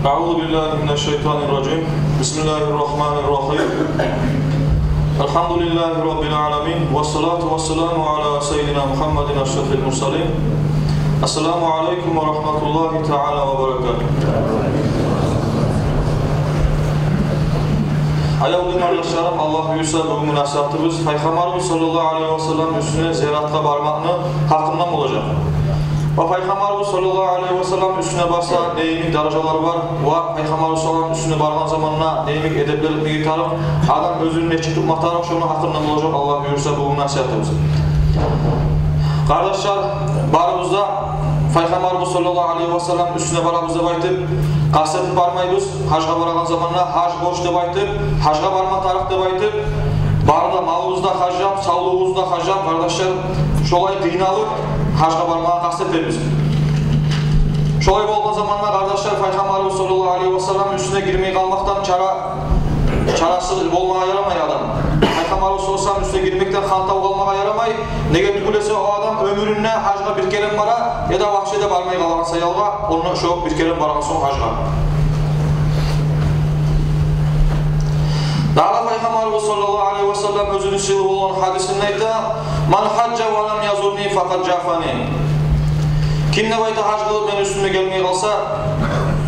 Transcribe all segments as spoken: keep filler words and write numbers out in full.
أعوذ بالله من الشيطان الرجيم. بسم الله الرحمن الرحيم. الحمد لله رب العالمين، والصلاة والسلام على سيدنا محمد أشرف المرسلين. السلام عليكم ورحمة الله تعالى وبركاته. Аявлу къардашларым, Аллагь буюрса, бугюнгю насигьатыбыз Пайхаммарыбыз саллаллагьу алайгьи васаллам уьстюне зияратгъа бармакъны гьакъындан болажакъ. Ва Пайхаммарыбыз саллаллагьу алайгьи васаллам уьстюне барса, не йимик даражалар бар, ва Пайхаммарыбыз саллаллагьу алайгьи васаллам уьстюне баргъан заманда не йимик эдеплер этмеге тарыкъ, адам оьзюн нечик тутма тарыкъ, шону гьакъындан болажакъ Аллагь буюрса бугюнгю насигьатыбыз. Къардашлар, барыбыз да Пайхаммарыбыз саллаллагьу алайгьи васаллам уьстюне барабыз деп айтып, къаст этип бармайбыз. Гьажгъа барагъан заманда гьаж борч деп айтып, гьажгъа барма тарыкъ деп айтып, бары да малыбызны да харжлап, савлугъубузну да харжлап, къардашлар, шолай къыйналып гьажгъа бармагъа къаст этебиз. Шолай болгъан заманда, къардашлар, Пайхаммарыбыз саллаллагьу алайгьи васаллам уьстюне гирмей къалмакъдан чара, чарасыз болмагъа ярамай адам. Пайхаммарыбыз саллаллагьу алайгьи васаллам уьстюне гирмекден хантав къалмагъа ярамай. Неге тюгюл эсе, о адам оьмюрюнде гьажгъа бир керен бара, яда вообще де бармай къалгъан саялы, онда шо бир керен баргъан сонг гьажгъа. Дагъы да Пайхаммарыбыз саллаллагьу алайгьи васаллам оьзюню сыйлы болгъан гьадисинде айта: «Ман гьажжа ва лам язурни факъад жафани». Ким деп айта, гьаж къылып мени уьстюме гелмей къалса,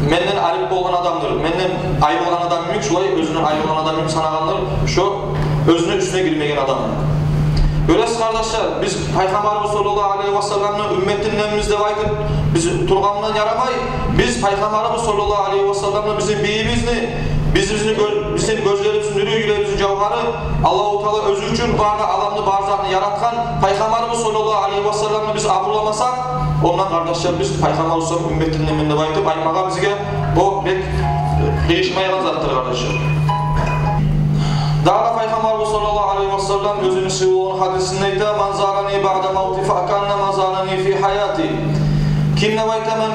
менден арек болгъан адамдыр, менден айрылгъан адам йимик, шулай оьзюн айрылгъан адам йимик санагъандыр шо оьзюню уьстюне гирмеген адам. Гёресиз, къардашлар, биз Пайхаммарыбыз саллаллагьу алайгьи васалламны уьмметинденбиз деп айтып, биз тургъандан ярамай, биз Пайхаммарыбыз саллаллагьу алайгьи васалламны, бизин бийибизни, биз, бизин гё-, бизин гёзлерибизни нюрю, юрегибизни жавгьары, Аллагьу Таала оьзю учун бары да аламны, бары затны яратгъан Пайхаммарыбыз саллаллагьу алайгьи васалламны биз абурламасакъ, ондан, къардашлар, биз Пайхаммарыбыз саллаллагьу алайгьи васаллам уьмметинденмен деп айтып айтмагъа бизге о бек къыйышмайгъан затдыр, къардашлар. Дагъы да Пайхаммарыбыз саллаллагьу алайгьи васаллам оьзюню сыйлы болгъан гьадисинде айта: «Ман зарани баъда мавти факааннама зарани фи гьаяти». Ким деп айта, мен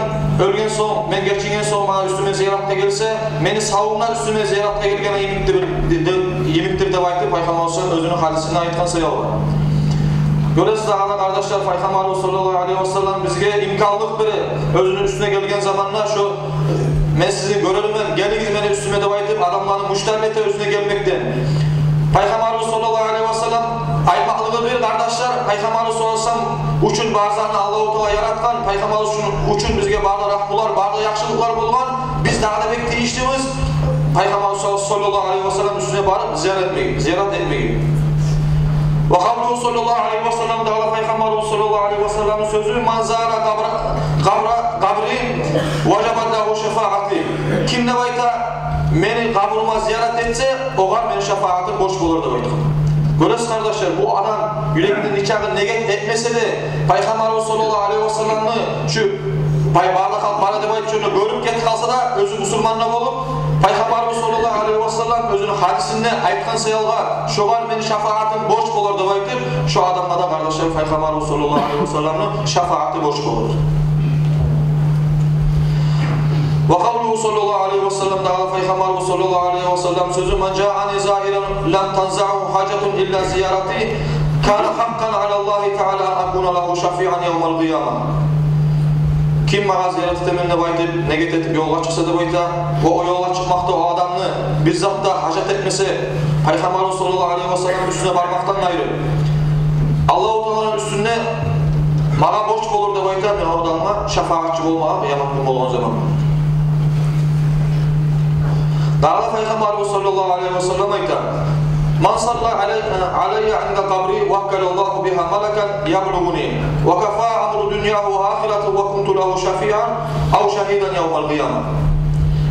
оьлген сонг, мен гечинген сонг магъа уьстюме зияратгъа гелсе, мени савумда уьстюме зияратгъа гелген йимикдир, де-, де-, йимикдир деп айтып, Пайхаммарыбыз оьзюню гьадисинде айтгъан саялы. Гёресиз дагъы да, къардашлар, Пайхаммарыбыз саллаллагьу алайгьи васаллам бизге имканлыкъ бере, оьзюню уьстюне гелген заманда шо «Мен сизин гёрермен, гелигиз мени уьстюме», – деп айтып, адамланы муштарлы эте оьзюне гелмекден. Пайхаммарыбыз саллаллагьу алайгьи васаллам айтмакълыгъы бир, къардашлар, Пайхаммарыбыз саллаллагьу алайгьи васаллам учун бар затны Аллагьу Таала яратгъан, Пайхаммарыбыз учун, учун бизге бары да рагьмулар, бары да яхшылыкълар болгъан. Биз дагъы да бек тийишлибиз Пайхаммарыбыз саллаллагьу алайгьи васаллам уьстюне барып зиярат этмеге, зиярат этмеге. Ва къавлугьу саллаллагьу алайгьи васаллам, дагъы да Пайхаммарыбыз саллаллагьу алайгьи васалламны сёзю: «Ман зара къабра, къабра, къабри, важабат лагьу шафаати». Ким деп айта, мени къабурума зиярат этсе, огъар мени шафаатым борч болар деп айтгъан. Гёресиз, къардашлар, бу адам юрегинде нечакъы негет этмесе де, Пайхаммарыбыз саллаллагьу алайгьи васалламны шу пай-, бары да халкъ бара деп айтып, шону гёрюп гетип къалса да, оьзю бусурман да болуп, Пайхаммарыбыз саллаллагьу алайгьи васаллам оьзюню гьадисинде айтгъан саялы, шогъар мени шафаатым борч болар деп айтып, шо адамгъа да, къардашлар, Пайхаммарыбыз саллаллагьу алайгьи васалламны шафааты борч болар. Ва къавлугьу саллаллагьу алайгьи васаллам, дагъы Пайхаммарыбыз саллаллагьу алайгьи васаллам сёзю: «Ман жаани заиран лам танзаъгьу гьажатун илла зияратигьи, кана гьакъкъан алаллагьи таала ан акуна лагьу шафиан явмал къияма». Ким магъа зиярат этемен деп айтып, негет этип ёлгъа чыкъса деп айта, ва о ёлгъа чыкъмакъда о адамны бир зат да гьажат этмесе, Пайхаммарыбыз саллаллагьу алайгьи васаллам уьстюне бармакъдан къайры, Аллагьу Тааланы уьстюнде магъа борч болур деп айта, мен о адамгъа шафаатчы болмагъа къыямат гюн болгъан заман. Дагъы да Пайхаммарыбыз саллаллагьу алайгьи васаллам айта: «Ман салла алай-, алайя инда къабри ваккалаллагьу бигьа малакан яблугъуни, ва кафа амру дуньягьу ва ахиратигьи ва кунту лагьу шафиан ав шагьидан явмал къияма».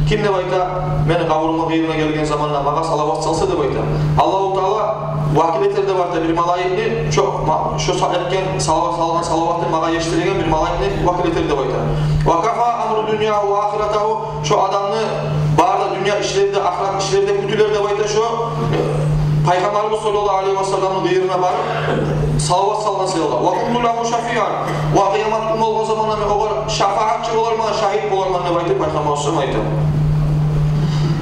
Ким деп айта, мени къабурумну къырыйына гелген заманда магъа салават салса деп айта, Аллагьу Таала вакил этер деп айта бир малайикни, шо ма-, шо са-, этген салават, салгъан салаватны магъа етишдиреген бир малайикни вакил этер деп айта. «Ва кафа амру дуньягьу ва ахиратагьу», шо адамны бары да дюнья ишлери де, ахырат ишлери де кютюлер деп айта шо, э, Пайхаммарыбыз саллаллагьу алайгьи васалламны къырыйына барып салават салгъан саялы. «Ва кунту лагьу шафиан», ва къыямат гюн болгъан заманда мен огъар шафаатчы боларман, шагьит боларман деп айтып Пайхаммарыбыз саллаллагьу алайгьи васаллам айта.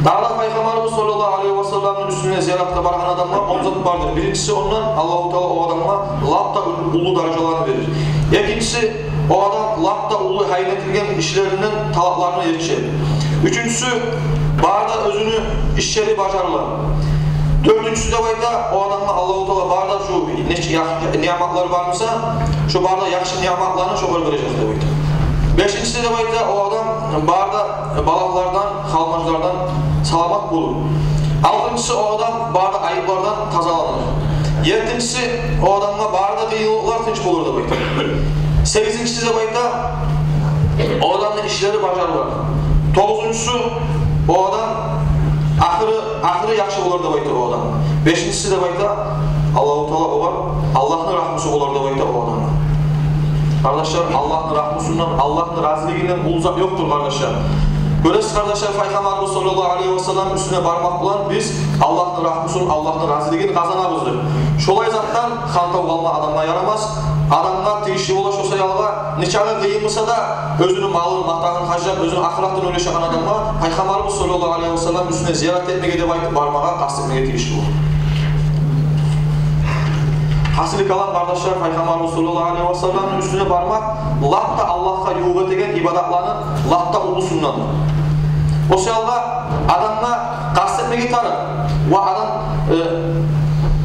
Дагъы да Пайхаммарыбыз саллаллагьу алайгьи васалламны уьстюне зияратгъа баргъан адамгъа он зат бардыр. Биринчиси, ондан Аллагьу Таала о адамгъа лап да уллу даражаланы берир. Экинчиси, О адам лап да уллу гьайын этилген ишлеринден, талапларына етишер. Уьчюнчюсю, бары да оьзюню ишлери бажарыла. Дёртюнчюсю деп айта, о адамгъа Аллагьу Таала бары да шу нече ях-, ниъматлар бар буса, шу бары да яхшы ниъматланы шогъар бережек деп айта. Бешинчиси деп айта, о адам бары да балагьлардан, къалмагьлардан саламат болур. Алтынчысы, о адам бары да айыплардан тазаланыр. Еттинчиси, о адамгъа бары да къыйынлыкълар тынч болур деп айта. Сегизинчиси деп айта, о адамны ишлери бажарылар. Тогъузунчусу, о адам ахыры, ахыры яхшы болур деп айта о адам. Бешинчиси деп айта, Аллагьу Таала огъар, Аллагьны рагьмусу болур деп айта о адамгъа. Къардашлар, Аллагьны рагьмусундан, Аллагьны разилигинден уллу зат ёкъдур, къардашлар. Гёресиз, къардашлар, Пайхаммарыбыз саллаллагьу алайгьи ва саллам уьстюне бармакъ булан биз Аллагьны рагьмусун, Аллагьны разилигин къазанабыз деп. Шолай затдан хантав къалма адамгъа ярамас. Адамгъа тийишли бола шо саялгъа, нечакъы къыйын буса да, оьзюню малын, матагьын харжлап, оьзюню ахыратына ойлашагъан адамгъа Пайхаммарыбыз саллаллагьу алайгьи ва саллам уьстюне зиярат этмеге деп айтып бармагъа къаст этмеге тийишли бола. Гьасили калам, къардашлар, Пайхаммарыбыз саллаллагьу алайгьи ва салламны уьстюне бармакъ лап да Аллагьгъа ювукъ этеген ибадатланы лап да уллусундан. О саялгъа адамгъа къаст этмеге тарыкъ ва адам, э,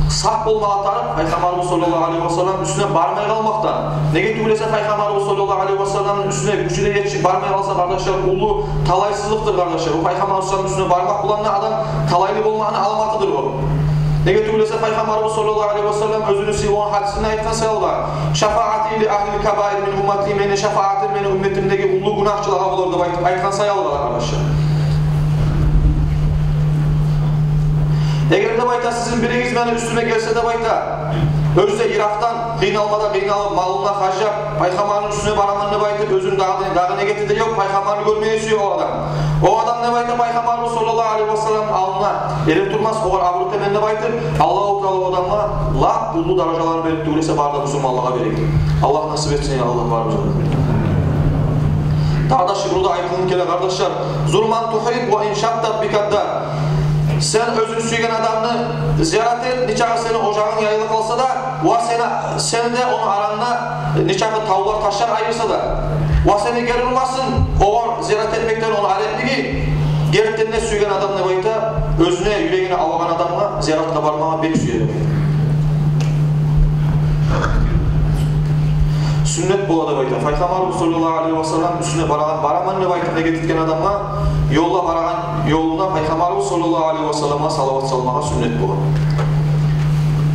сакъ болмагъа тарыкъ Пайхаммарыбыз саллаллагьу алайгьи ва саллам уьстюне бармай къалмакъдан. Неге тюгюл эсе Пайхаммарыбыз саллаллагьу алайгьи ва салламны уьстюне гючю де етишип бармай къалса, къардашлар, уллу талайсызлыкъдыр, къардашлар. О Пайхаммарыбыз саллаллагьу алайгьи ва салламны уьстюне бармакъ булан да адам талайлы болмагъаны аламатыдыр о. Неге тюгюл эсе Пайхаммарыбыз саллаллагьу алайгьи ва саллам оьзюню сыйлы болгъан гьадисинде айтгъан саялгъа, «Шафаати ли агьлил кабаир мин уммати», мени шафаатым мени умметимдеги уллу гюнагьчылагъа болур деп айтып айтгъан саялгъа, къардашлар. Эгер деп айта, сизин биригиз мени уьстюме гелсе деп айта, оьзю де йыракъдан къыйналма да къыйналып, малын да харжлап, Пайхаммарны уьстюне бараман деп айтып, оьзюню дагъы, дагъы негети де ёкъ, Пайхаммарны гёрмеге сюе о адам. О адам деп айта, Пайхаммарыбыз саллаллагьу алайгьи ва саллам алдына эретурмас, огъар абур этемен деп айтып, Аллагьу Таала о адамгъа лап уллу даражаланы берип тюгюл эсе, бары да бусурманлагъа береген. Аллагь насип этсин, я Аллагь, барыбызгъа да. Дагъы да шиърда айтылып геле, къардашлар: «Зур ман тухиббу ва ин шаттат бика ддар». Сен оьзюнг сюйген адамны зиярат эт, нечакъы сени ожагъынг яйылып къалса да, ва сени, сени де ону арангда нечакъы тавлар, ташлар айырса да. Ва сени гери урмасын огъар зиярат этмекден ону арек этмеги. Гертиден де сюйген адам деп айта, оьзюню юрегине алагъан адамгъа зияратгъа бармагъа бек сюе. Сюннет бола деп айта. Пайхаммарыбыз саллаллагьу алайгьи ва саллам уьстюне барагъан, бараман деп айтып негет этген адамгъа, ёлда барагъан ёлунда Пайхаммарыбыз саллаллагьу алайгьи ва салламгъа салават салмагъа сюннет бола.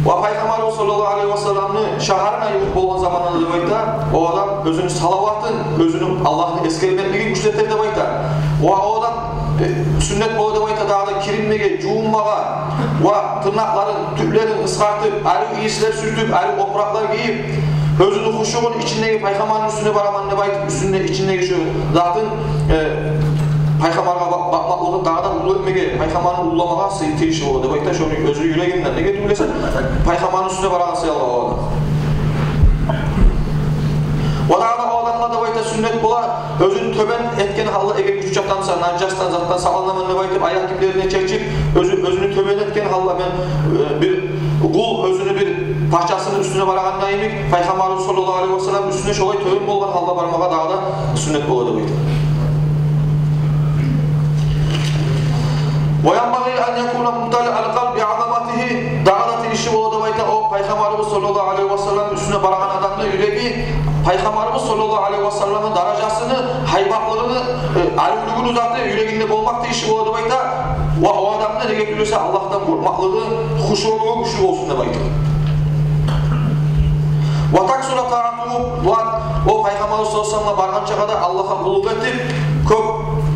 Ва Пайхаммарыбыз саллаллагьу алайгьи ва салламны шагьарына ювукъ болгъан заманында деп айта, о адам оьзюню салаватын, оьзюню Аллагьны эсгермеклигин гючлетер деп айта. Ва о адам, э, сюннет бола деп айта дагъы да киринмеге, жувунмагъа, ва тырнакъларын, тюклерин къысгъартып, арив ийислер сюртюп, арив опуракълар гийип, оьзюню хушугъун, ичиндеги Пайхаммарны уьстюне бараман деп айтып, уьстюнде ичиндеги шу затын, э, Пайхаммаргъа ба-, бакъмакълыгъын дагъы да уллу этмеге, Пайхаммарны уллуламагъа сый тийишли бола деп айта, шону оьзю юрегинден. Неге тюгюл эсе, Пайхаммарны уьстюне барагъан саялы о адам. Ва дагъы да о адамгъа деп айта сюннет бола, оьзюн тёбен этген гьалда, эгер гючю чатамса, нажасдан, затдан сакъланаман деп айтып, аякъ гиплерин чечип, оьзю, оьзюн тёбен этген гьалда, мен, э, бир къул оьзюню бир пачасыны уьстюне барагъанда йимик, Пайхаммарыбыз саллаллагьу алайгьи ва саллам уьстюне шолай тёбен болгъан гьалда бармагъа дагъы да сюннет бола деп айта. Ва янбагъи ан якуна мумталиъал къалби азаматигьи, дагъы да тийишли бола деп айта, о Пайхаммарыбыз саллаллагьу алайгьи ва саллам уьстюне барагъан адамны юреги Пайхаммарыбыз саллаллагьу алайгьи ва салламны даражасыны, гьайбатлыгъыны, э, аривлюгюню заты юрегинде болмакъ тийишли бола деп айта. Ва о адамны, неге тюгюл эсе, Аллагьдан къоркъмакълыгъы, хушугьлугъу гючлю болсун деп айта. Ва таксура таатугьу, ва о Пайхаммарыбыз саллаллагьу алайгьи ва салламгъа баргъан чакъда Аллагьгъа къуллукъ этип, кёп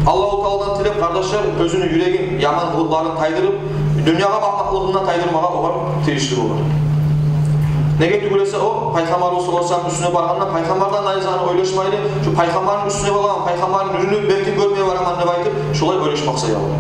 Аллагьу Тааладан тилеп, къардашлар, оьзюню юрегин, яман къылыкъларын тайдырып, дюньягъа бакъмакълыгъын тайдырмагъа огъар тийишли бола. Неге тюгюл эсе, о Пайхаммарыбыз саллаллагьу алайгьи ва саллам уьстюне баргъанда Пайхаммардан айры затны ойлашмайлы, шу Пайхаммарны уьстюне бараман, Пайхаммарны нюрюн, бетин гёрмеге бараман деп айтып, шолай ойлашмакъ саялы.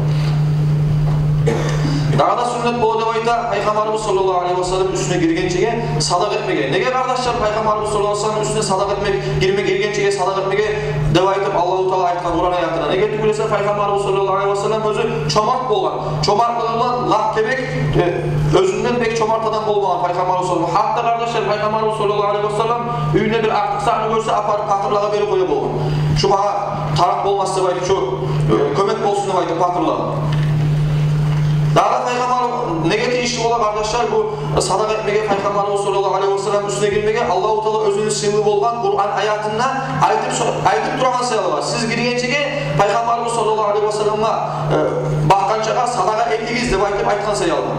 Дагъы да сюннет бола деп айта Пайхаммарыбыз саллаллагьу алайгьи ва саллам уьстюне гиргенчеге садакъа этмеге. Неге, къардашлар, Пайхаммарыбыз саллаллагьу алайгьи ва саллам уьстюне садакъа этмек, гирме, гиргенчеге садакъа этмеге деп айтып Аллагьу Таала айтгъан Къуран аятында? Неге тюгюл эсе, Пайхаммарыбыз саллаллагьу алайгьи васаллам оьзю чомарт болгъан. Чомартлыгъы булан лап да бек, э, оьзюнден бек чомарт адам болмагъан Пайхаммарыбыз саллаллагьу алайгьи васаллам. Гьатта, къардашлар, Пайхаммарыбыз саллаллагьу алайгьи васаллам уьюнде бир артыкъ затны гёрсе, апарып пакъырлагъа берип къоя болгъан. Шу магъа тарыкъ болмас деп айтып, шу, э, кёмек болсун деп айтып пакъырлагъа. Дагъы да Пайхаммар неге тийишли бола, къардашлар, бу садагъа этмеге, Пайхаммарыбыз саллаллагьу алайгьи васаллам уьстюне гирмеге? Аллагьу Таала оьзюню сыйлы болгъан Къуран аятында айтып, айтып турагъан саялы. Сиз гиргенчеге Пайхаммарыбыз саллаллагьу алайгьи васалламгъа, э, бакъгъанчагъа садагъа этигиз деп айтып айтгъан саялы.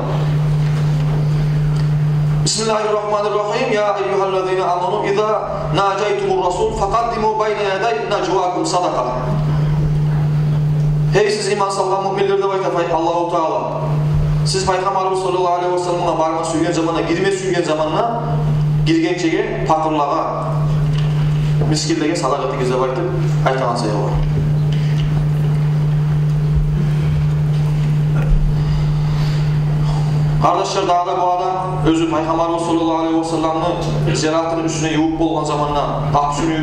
Бисмиллагьи ррагьмани ррагьим. Я айюгьаллазина аману иза нажайтумур расул факъаддиму байна ядай нажвакум садакъа. Гьей, сиз иман салгъан муъминлер, деп айта Пай-, Аллагьу Таала. Сиз Пайхаммарыбыз саллаллагьу алайгьи васалламгъа барма сюйген заманда, гирме сюйген заманда, гиргенчеге пакъырлагъа, мискинлеге садагъа этигиз деп айтып айтагъан саялы. Къардашлар, дагъы да бу адам оьзю Пайхаммарыбыз саллаллагьу алайгьи васалламны зияратыны уьстюне ювукъ болгъан заманда, къапусуну,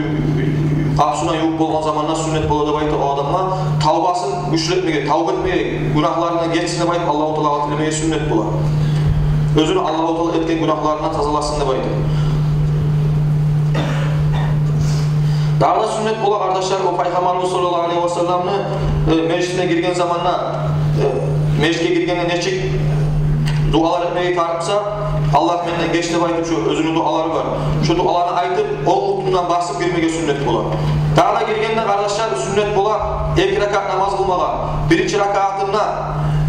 къапусуна ювукъ болгъан заманда сюннет бола деп айта о адамгъа тавбасын гючлетмеге, тавба этмеге, гюнагьларындан гечсин деп айтып, Аллагьу Таалагъа тилемеге сюннет бола. Оьзюню Аллагьу Таала этген гюнагьларындан тазаласын деп айтып. Дагъы да сюннет бола, къардашлар, о Пайхаммарыбыз саллаллагьу алайгьи васалламны, э, межитине гирген заманда, э, межитге гиргенде нечик дуалар этмеге тарыкъ буса, Аллагь, менден геч деп айтып, шу оьзюню дуалары бар. Шу дуаланы айтып, онг къутундан басып гирмеге сюннет бола. Дагъы да гиргенде, къардашлар, сюннет бола эки ракаат намаз къылмагъа. Биринчи ракаатында,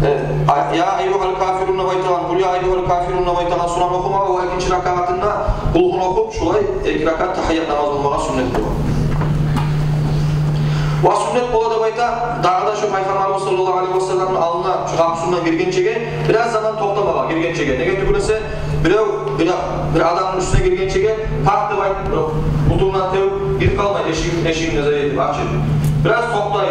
э, а-, я айюгьал кафирун деп айтагъан, къул я айюгьал кафирун деп айтагъан сураны охумагъа, ва экинчи ракаатында къулгьуну охуп, шулай эки ракаат тагьият намаз къылмагъа сюннет бола. Ва сюннет бола деп айта, дагъы да шу Пайхаммарыбыз саллаллагьу алайгьи васалламны алдына, шу къапусундан гиргенчеге, бираз заман токътамагъа гиргенчеге. Неге тюгюл эсе, бирев, бир, бир адамны уьстюне гиргенчеге, пакъ деп айтып, бутунгдан тебип гирип къалмай, эшигин, эшигин не зат этип ачып. Бираз токътай,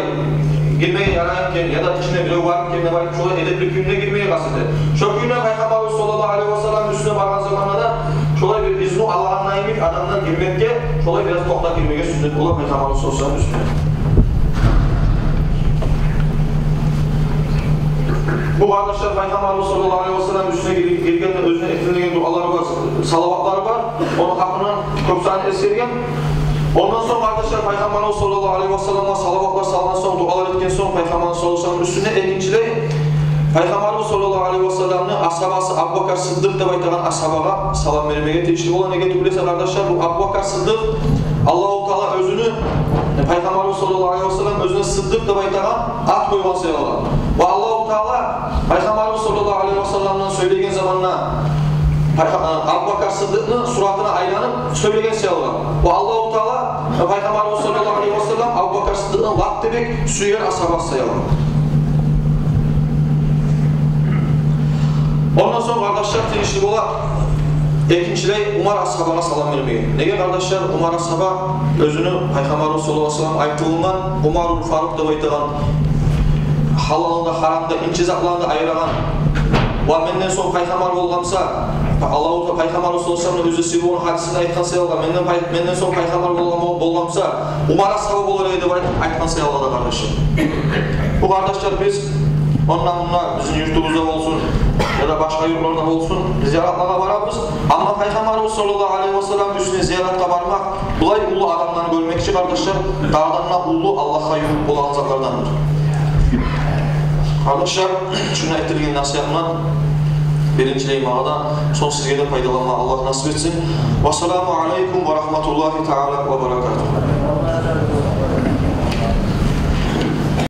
гирмеге ярай экен, яда ичинде бирев бар экен деп айтып, шолай эдепли кюйде гирмеге къаст эте. Шо кюйде Пайхаммарыбыз саллаллагьу алайгьи васалламны уьстюне баргъан заманда да шолай бир изну алагъан йимик адамлар гирмекге, шолай бираз токътап гирмеге сюннет бола Пайхаммарыбыз саллаллагьу алайгьи васалламны уьстюне. Бу, къардашлар, Пайхаммарыбыз саллаллагьу алайгьи васалламны уьстюне гир-, гиргенде оьзюне этилинеген дуалары бар, салаватлары бар. Ону гьакъындан кёп санын эсгерген. Ондан сонг, къардашлар, Пайхаммарыбыз саллаллагьу алайгьи васалламгъа салаватлар салгъан сонг, дуалар этген сонг, Пайхаммарыбыз саллаллагьу алайгьи васалламны уьстюне экинчилей, Пайхаммарыбыз саллаллагьу алайгьи васалламны асгьабасы Абубакар Сыддыкъ деп айтагъан асгьабагъа салам бермеге тийишли бола. Неге тюгюл эсе, къардашлар, бу Абубакар Сыддыкъ, Аллагьу Таала оьзюню, Пайхаммарыбыз саллаллагьу алайгьи васаллам оьзюне Сыддыкъ деп айтагъан ат къойгъан саялы. Ва Аллагьу Таала Пайхаммарыбыз саллаллагьу алайгьи васалламдан сёйлеген заманда Пайха-, Абубакар Сыддыкъны суратына айланып сёйлеген саялы. Ва Аллагьу Таала Пайхаммарыбыз саллаллагьу алайгьи васаллам Абубакар Сыддыкъны лап да бек сюеген асгьабасы саялы. Ондан сонг, къардашлар, тийишли бола экинчилей Умар асгьабагъа салам бермеге. Неге, къардашлар, Умар асгьаба оьзюню Пайхаммарыбыз саллаллагьу алайгьи васаллам айтылынгъан Умарул Фарукъ деп айтагъан, гьалалны да, гьарамны да, инче затланы да айырагъан. Ва менден сонг пайхаммар болгъан буса, Аллагьу Таала, Пайхаммарыбыз саллаллагьу алайгьи васаллам оьзю сыйлы болгъан гьадисинде айтгъан саялы, менден пай-, менден сонг пайхаммар болгъан, болгъан буса, Умар асгьаба болар эди деп айтып айтгъан саялы да, къардашлар. Бу, къардашлар, биз онда-мунда, бизин юртубузда болсун, яда башгъа юртларда болсун, биз зияратлагъа барабыз. Амма Пайхаммарыбыз саллаллагьу алайгьи васаллам уьстюне зияратгъа бармакъ, булай уллу адамланы гёрмек чи, къардашлар, дагъыдан да уллу Аллагьгъа ювукъ болагъан затлардандыр. Къардашлар, шунда этилген насигьатдан биринчилей магъа да, сонг сизге де пайдаланма Аллагь насип этсин. Вассаламу алайкум ва рагьматуллагьи таала ва баракатугь.